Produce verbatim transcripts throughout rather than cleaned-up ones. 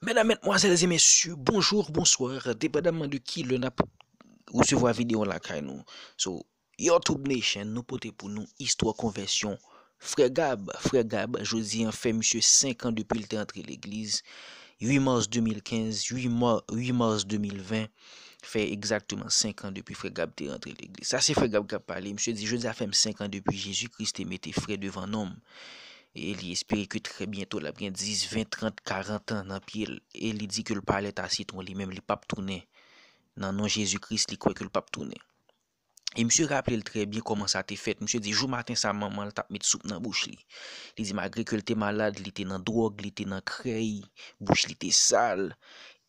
Medam, medmwazèl e mesye, bonjou, bonswa, depandaman de ki lè n ap resevwa videyo lakay nou. So, YouTube Nation, nou pote pou nou istwa konvèsyon Frè Gab. Frè Gab, jodi an, fè misye senk an depi l te antre legliz. uit mas de mil kenz, uit ma-, uit mas de mil ven, fè egzakteman senk an depi Frè Gab te rantre legliz. Sa se Frè Gab k ap pale. Misye di, jodi a fè m senk an depi Jezi Kris te mete frè devan non m. E li espere ke trè byento l ap gen dis, ven, trant, karant an nan pye l. E li di ke l pa lè ta sitwon li menm, li p ap tounen. Nan non Jezi Kris, li kwè ke l p ap tounen. E misye raple l trè byen kòman sa te fèt. Misye di, jou maten sa, manman l t ap met soup nan bouch li. Li di, malgre ke l te malad, li te nan dwòg, li te nan krèy, bouch li te sal.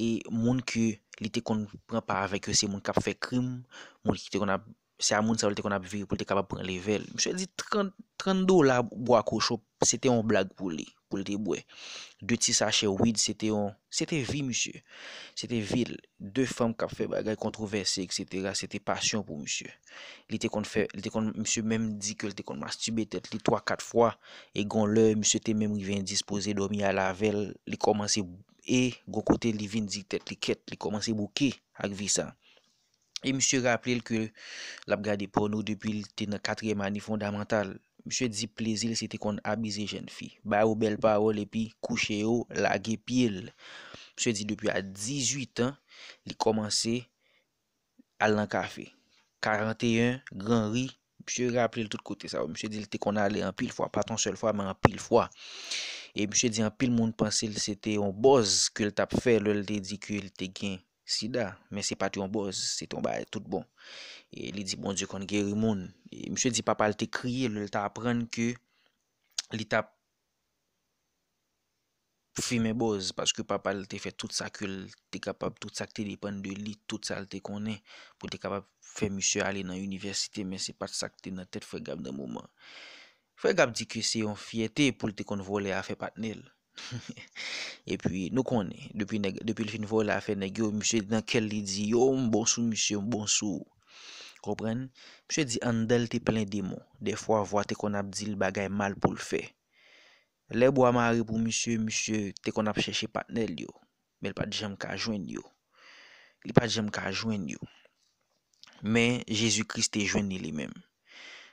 E moun ke li te konn pran pa avèk yo, se moun k ap fè krim, moun ki te konn ap, se a moun sa yo l te konn ap vire pou l te kapab pran levèl. Misye di, trant, trant dola bwa kochon, se te yon blag pou li, pou l te bwè. De ti sachè weed, se te yon, se te vi misye. Se te vi l. De fanm k ap fè bagay kontwovèse, etsetera, se te pasyon pou misye. Li te konn fè, li te konn, misye menm di ke l te konn mastibe tèt li twa, kat fwa, e gon lè, misye te menm rive endispoze dòmi al avè l, li kòmanse, e gon kote li vin di tèt li kèt, li kòmanse bouke ak vi sa. E misye raple l ke l ap gade pòno depi l te nan katriyèm ane fondamantal. Misye di plezi l se te konn abize jèn fi, ba yo bèl pawòl epi kouche yo, lage pye l. Misye di depi a dizuit an, li kòmanse al nan kafe. Karanteyen, Gran Ri, misye raple l tout kote sa yo. Misye di l te konn ale anpil fwa, pa t yon sèl fwa, men anpil fwa. E misye di anpil moun panse l se te yon buzz ke l t ap fè lè l te di ke l te gen sida, men se pa t yon buzz, se te yon bagay tout bon. E li di Bondye konn geri moun. E misye di papa l te kriye lè l t aprann ke li t ap fimen buzz, paske papa l te fè tout sa ke l te kapab, tout sa k te depann de li, tout sa l te konnen, pou l te kapab fè misye ale nan inivèsite, men se pa t sa k te nan tèt Frè Gab nan moman. Frè Gab di ke se yon fyète pou l te konn vòlè afè patnè l. Epi, nou konnen, depi nèg, depi l fin vòlè afè nèg yo, misye nan kè l li di, yo, m bon sou misye, m bon sou ou. Konprann? Misye di anndan l te plen demon. Dèfwa, vwa te konn ap di l bagay mal pou l fè. Lè bwa mare pou misye, misye te konn ap chèche patnè l yo, men l pa t janm ka jwenn yo. Li pa t janm ka jwenn yo. Men Jezi Kris te jwenn li, li menm.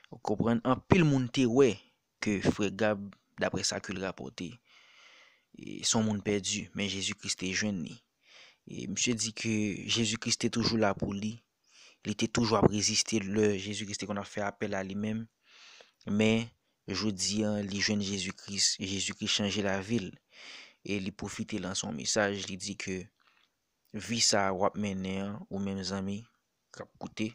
Ou konprann? Anpil moun te wè ke Frè Gab, daprè sa ke l rapòte, e, se yon moun pèdi, men Jezi Kris te jwenn li. E misye di ke Jezi Kris te toujou la pou li. Li te toujou ap reziste lè Jezi Kris te konn ap fè apèl a li menm. Men, jodi an, li jwenn Jezi Kris. Jezi Kris chanje lavi l. E li pwofite lanse yon mesaj, li di ke vi sa a w ap mennen an, ou menm zanmi k ap koute,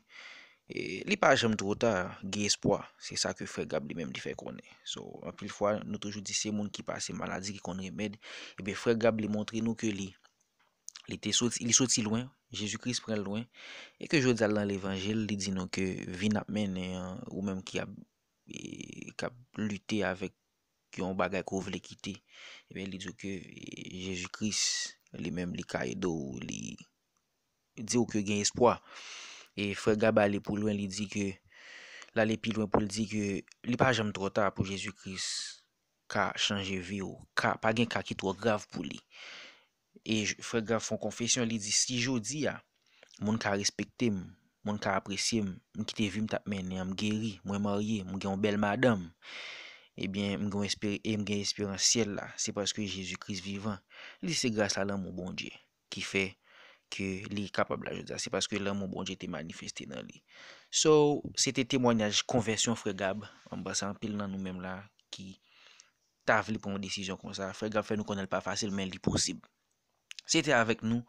e, li pa janm twò ta, gen espwa. Se sa ke Frè Gab li menm li fè konnen. So, anpil fwa, nou toujou di se moun ki pase maladi ki konn remèd. Ebyen, Frè Gab li montre nou ke li, li te soti, li soti lwen, Jezi Kris pran l lwen, e ke jodi a l nan levanjil, li di nou ke vi n ap mennen an, ou menm ki ap, e, k ap lite avèk yon bagay ke w vle kite, ebyen, li di w ke, e, Jezi Kris, li menm, li ka ede w, li di w ke gen espwa. E Frè Gab ale pi lwen, li di ke, l ale pi lwen pou l di ke li pa janm twò ta pou Jezi Kris ka chanje vi w, ka, pa gen ka ki twò grav pou li. E j-, Frè Gab fè yon konfesyon, li di, si jodi a, moun ka respekte m, moun ka apresye m, m kite vi m t ap mennen an, m geri, mwen marye, m gen yon bèl madanm, ebyen, m gen yon espere-, e m gen esperans syèl la, se paske Jezi Kris vivan. Li di se gras a lanmou Bondye ki fè ke li kapab la jodi a. Se paske lanmou Bondye te manifeste nan li. So, se te temwayaj konvèsyon Frè Gab. M panse anpil nan nou menm la ki ta vle pran yon desizyon konsa. Frè Gab fè nou konnen l pa fasil, men li posib. Se te avèk nou,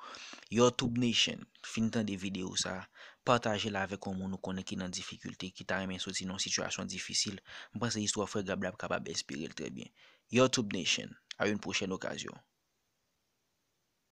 YouTube Nation. Fin tande videyo sa, pataje l avèk yon moun ou konnen ki nan difikilte, ki ta renmen soti nan yon sitiyasyon difisil. M panse istwa Frè Gab la ap kapab enspire l trè byen. YouTube Nation, à une prochaine occasion.